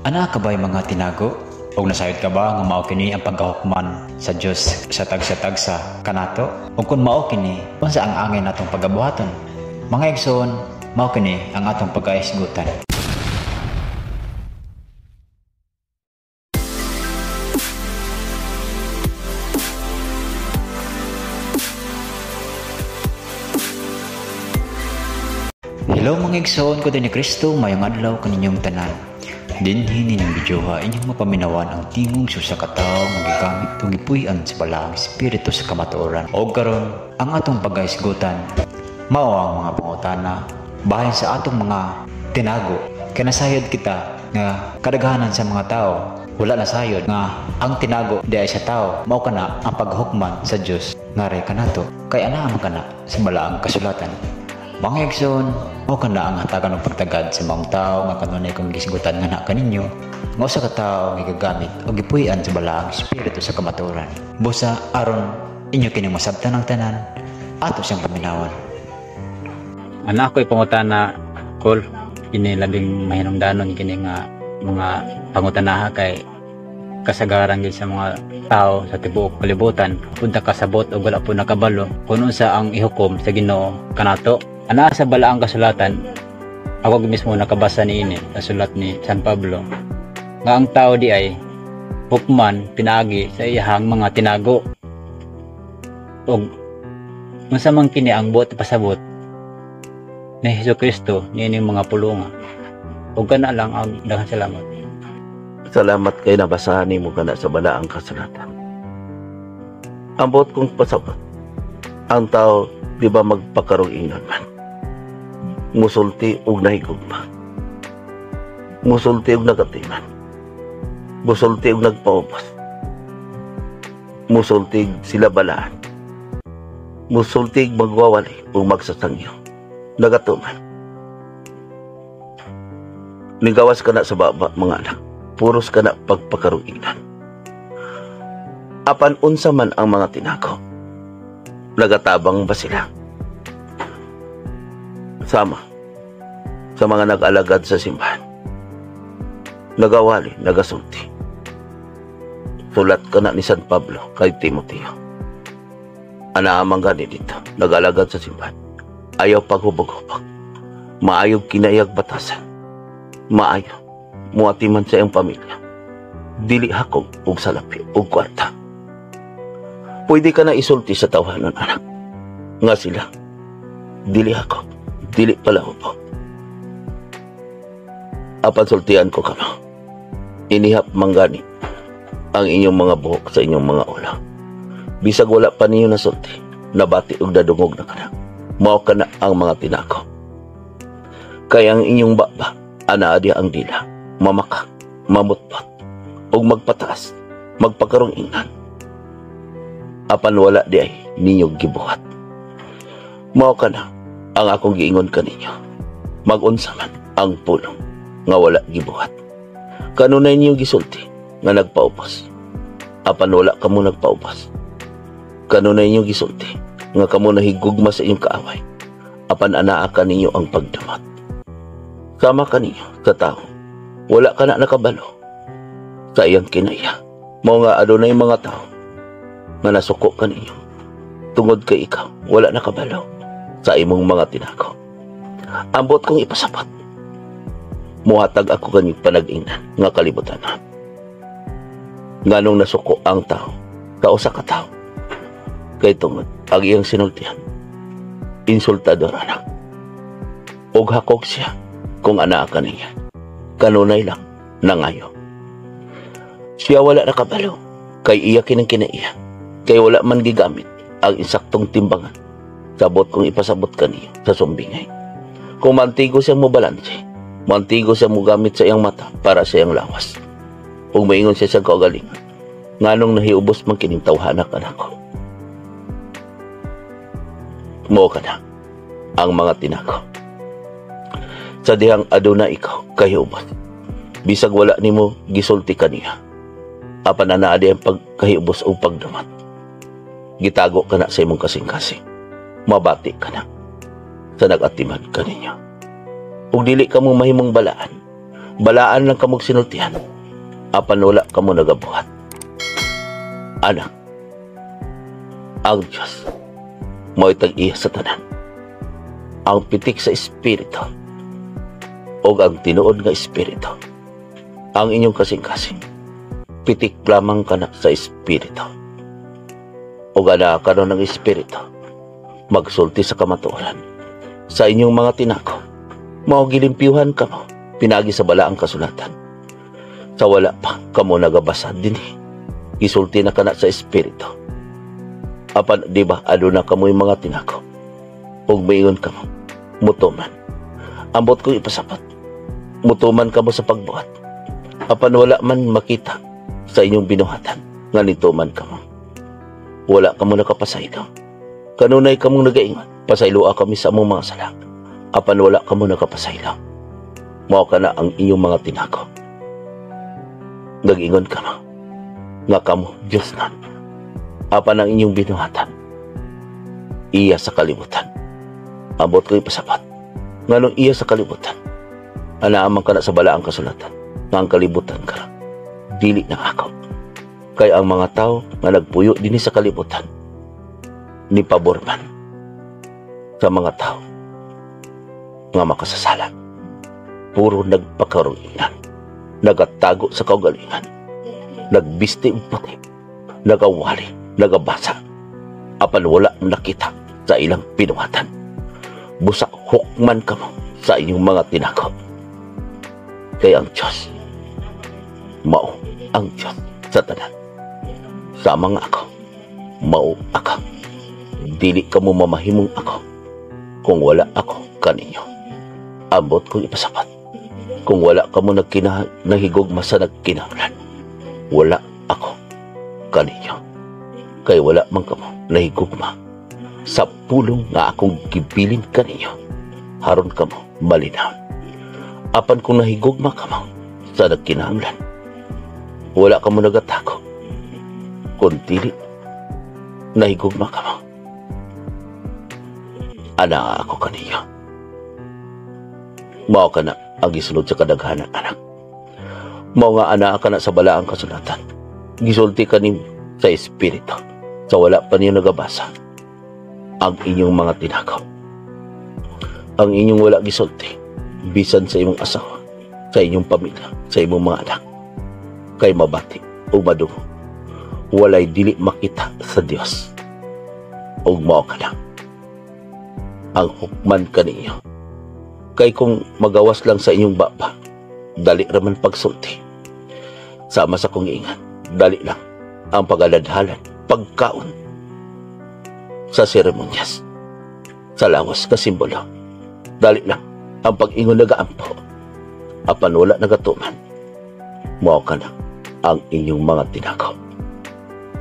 Ana ka ba'y mga tinago? Og nasayod ka ba nga mao kini ang pagkahukman sa Dios sa tagsa-tagsa kanato? Ug kun mao kini, unsa ang angay natong pagabuhaton? Mga igsoon, mao kini ang atong pagkaisgutan. Hello mga igsoon ko din ni Kristo, mayong adlaw kaninyong tanan. Dinhi ninyong videoha inyong mapaminawan ang tingog sa usa ka tawo nga gigamit ug gipuy-an sa balaang espiritu sa kamatuoran. Og karon ang atong pagahisgutan mao ang mga pangutana bahin sa atong mga tinago. Kay nasayod kita nga kadaghanan sa mga tao wala nasayod nga ang tinago diay sa tao mao kana ang paghukman sa Dios ngaray kanato. Kay ana man kana sa balaang kasulatan. Mga igsoon, mao kana ang hatagan og pagtagad sa maong tawo nga kanunay kong gisgutan nga na kaninyo nga usa ka tawo nga gigamit og gipuy-an sa balaang espiritu sa kamatuoran. Busa aron inyo kining masabtan ang tanan, ato siyang paminawan. Ana ako'y pangutana kol kini labing mahinungdanon kini nga mga pangutanaha kay kasagaran gid sa mga tao sa tibuok kalibutan punta kasabot og wala po nakabalo kung unsa ang ihukom sa Ginoo kanato. Ana sa balaang kasulatan, ako mismo nakabasa niini sa sulat ni San Pablo nga ang tao di ay hukman pinaagi sa iyahang mga tinago. Og unsa man kini ang buot pasabot ni Hesus Kristo niining mga pulunga. Ug kana lang ang daghang salamat. Salamat kay nabasahan nimo kana sa balaang kasulatan. Ang buot kong pasabot, ang tao di ba magpakarong ingnan man? Musulti og nahigugma. Musulti og nagatiman. Musulti og nagpaubos. Musulti sila balaan. Musulti magwawali ug magsasangyo. Nagatuman. Nigawas ka na sa baba, mga anak. Puros ka na pagpakarong ingnan. Apan unsa man ang mga tinako, nagatabang ba sila? Sama sa mga nag-alagad sa simbahan. Nagawali, nagasulti. Sulat ka na ni San Pablo kay Timoteo. Anaamang gani dito, nag-alagad sa simbahan. Ayaw paghubog-hubog. Maayog kinayag batasan. Maayo, muatiman sa iyong pamilya. Dili hakog og salapi og kwarta. Pwede ka na isulti sa tawhanon, anak. Nga sila, dili hakog, dili pala hubog. Apan sultian ko kamo, inihap manggani ang inyong mga buhok sa inyong mga ulo. Bisag wala pa ninyo nasulti, nabati og dadungog na kana. Mao kana ang mga tinako. Kaya ang inyong baba, anaa diha ang dila, mamaka, mamutpat, ug magpataas, magpakarong ingnan. Apan wala di ay ninyo gibuhat. Mao kana ang akong giingon kaninyo. Magunsa man ang pulong nga wala gibuhat. Kanunay ninyo gisulti nga nagpaubos. Apan wala kamo nagpaubos. Kanunay ninyo gisulti nga kamo nahigugma sa inyong kaaway. Apan anaa kaninyo ang pagdumat. Sama kaninyo sa tao. Wala ka na nakabalo sa iyang kinaya. Mao nga adunay mga tao nga nasuko kaninyo tungod kay ikaw wala nakabalo sa imong mga tinako. Ambot kong ipasabot, muhatag ako kanyong panag-ingnan nga kalibutan. Nganong nasuko ang tao sa usa ka tawo kay tungod ang iyang sinultihan, insultador anak. Og hakog siya kung anaa kaniya. Kanunay lang nangayo. Siya wala nakabalo kay iya kinang kinaiya. Kay wala man gigamit ang insaktong timbangan. Sabot kong ipasabot kaniyo sa sumbingay. Kung mantigo siya mo balanse, mantigo siya mo gamit sa iyang mata para sa iyang lawas. Kung maingon siya sa kaugalingon, nganong nahiubos man kining tawhana kanako. Mao ka na ang mga tinako. Sa dihang aduna ikaw kahiubos, bisag wala nimo gisulti kaniya, apan anaa di ang pagkahiubos o pagdumat. Gitago ka na sa imong kasing-kasing. Mabati ka na sa nag-atiman kaninyo. Ug dili ka mo mahimong balaan, Balaan lang kamog sinultihan, apan wala kamo nagabuhat. Anak, ang Diyos mo'y tag-iya sa tanan. Ang pitik sa espiritu o ang tinuod nga espiritu ang inyong kasing-kasing. Pitik lamang kana sa espiritu. O gana karon ng espiritu, magsulti sa kamatuoran. Sa inyong mga tinako, mao gilimpyuhan kamo, pinagi sa balaang kasulatan. Sa wala pa kamo nagabasa dinhi, gisulti na kana sa espiritu. Apan di ba aduna kamoy mga tinako, ug miingon kamo, mutuman. Ambot ko ipasapat, mutuman kamo sa pagbuhat. Apan wala man makita sa inyong binuhatan nga nituman kamo. Wala kamo nakapasaylo. Kanunay kamong nagaingon, pasayloa kami sa among mga sala. Apan wala kamo nakapasaylo. Mao kana ang inyong mga tinako. Nag-ingon kamo nga kamo Diyos na. Apan ang inyong binuhatan, iya sa kalibutan. Ambot ko ipasapat, nganong iya sa kalibutan? Anaa man kana sa balaang kasulatan, nga ang kalibutan kara, dili na ako. Kay ang mga tao nga nagpuyo dinhi sa kalibutan, ni pabor man sa mga tao nga makasasala. Puro nagpakaruinan, nagatago sa kaugalingan, nagbisti og puti, nagawali, nagabasa, apan wala nakita sa ilang pinuhatan. Busa hukman kamo sa inyong mga tinako. Kay ang Diyos, mao ang Diyos sa tanan. Sa mga ako, mao ako. Dili kamo mamahimong ako kung wala ako kaninyo. Ambot kong ipasapat, kung wala kamo nahigugma sa nagkinahanglan, wala ako kaninyo. Kay wala man kamo nahigugma sa pulong nga akong gibilin kaninyo, haron kamo malinaw. Apan kung nahigugma kamo sa nagkinahanglan, wala kamo nagatako. Kung dili nahigugma kamo, ana ako kaniyo. Mao ka na ang gisulod sa kadaghanan, anak. Mao nga anaa kana sa balaang kasulatan. Gisulti kanin sa espiritu sa wala pa niyo nagabasa ang inyong mga tinakaw. Ang inyong wala gisulti bisan sa imong asawa, sa inyong pamilya, sa imong mga anak, kay mabati o madungog. Walay dili makita sa Dios. Ug mao ka na ang hukman kaninyo. Kay kung magawas lang sa inyong baba, dali raman pagsulti. Sama sa kong ingan, dali lang ang pagaladhalan, pagkaon sa seremonyas, sa lawas ka simbolo. Dali lang ang pag-ingon nagaampo, apan wala nagatuman. Mao ka na ang inyong mga tinakaw.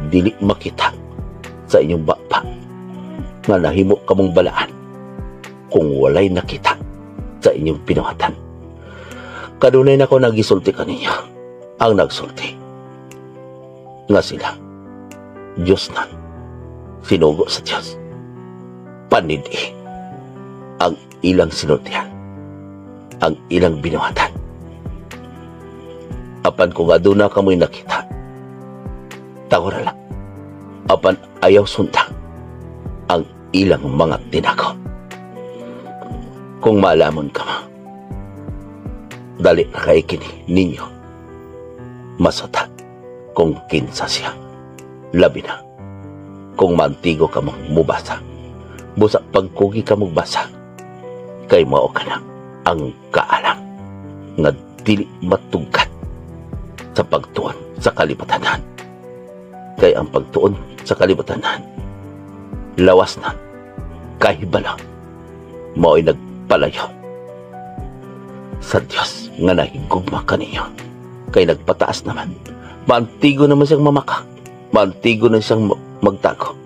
Dili makita sa inyong baba nga nahimo kamong balaan kung walay nakita sa inyong pinuhatan. Kanunay na ko nagisulti kaninyo ang nagsulti nga sila Diyos na sinugo sa Diyos. Panidi ang ilang sinultihan, ang ilang binuhatan. Apan kung aduna kamoy nakita, tawara lang. Apan ayaw sundang ang ilang mga tinako. Kung maalamon ka ma, dali na kay kini ninyo masata kung kinsa siya. Labi na kung maantigo ka mong mubasa. Busa pagkugi ka mong basa, kay mao ka na ang kaalam nga dili matugkat sa pagtuon sa kalibatanan. Kay ang pagtuon sa kalibatanan, lawas na, kahibala, mao'y nagpalayo sa Diyos nga nahigugma kaniyo. Kay nagpataas naman. Maantigo naman siyang mamaka. Maantigo na siyang magtago.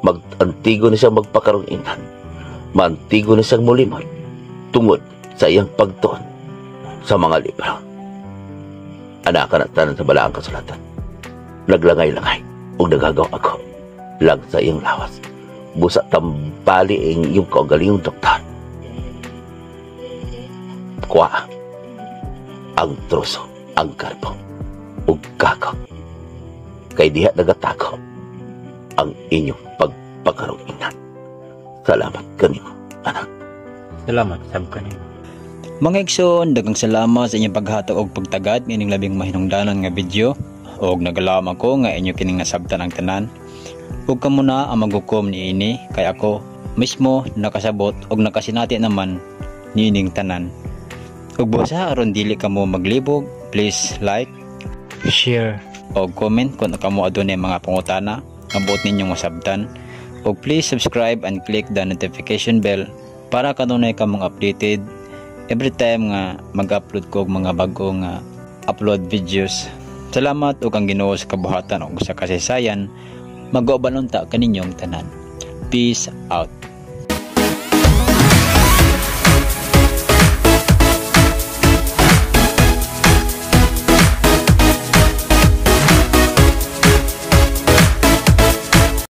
Maantigo na siyang magpakarunginan. Maantigo na siyang mulimod tungod sa iyang pagtuon sa mga libro. Anaa kana tanan sa balaang kasulatan. Naglangay-langay ug nagagaw ako lang sa iyang lawas. Busa tambali ang iyong kaugalingong doktor. Kuha ang Ang troso, ang garbo, ug gakaw. Kay diha nagatago ang inyong pagpakaruinan. Salamat kanimo, anak. Salamat sab kanimo. Mga igsoon, daghang salamat sa inyong paghatag og pagtagad niining labing mahinungdanon nga video og nagalaom ako nga inyo kining nasabtan ang tanan. Ug kamo na ang maghukom niini kay ako mismo nakasabot og nakasinati naman niining tanan. Ug busa aron dili kamo maglibog, please like, share og comment kung kamo adunay mga pangutana nga buot ninyong masabtan. Ug please subscribe and click the notification bell para kanunay kamong updated every time nga mag-upload ko og mga bago nga upload videos. Salamat ug ang Ginoo sa kabuhatan ug sa kasaysayan mag-uban unta kaninyong tanan. Peace out.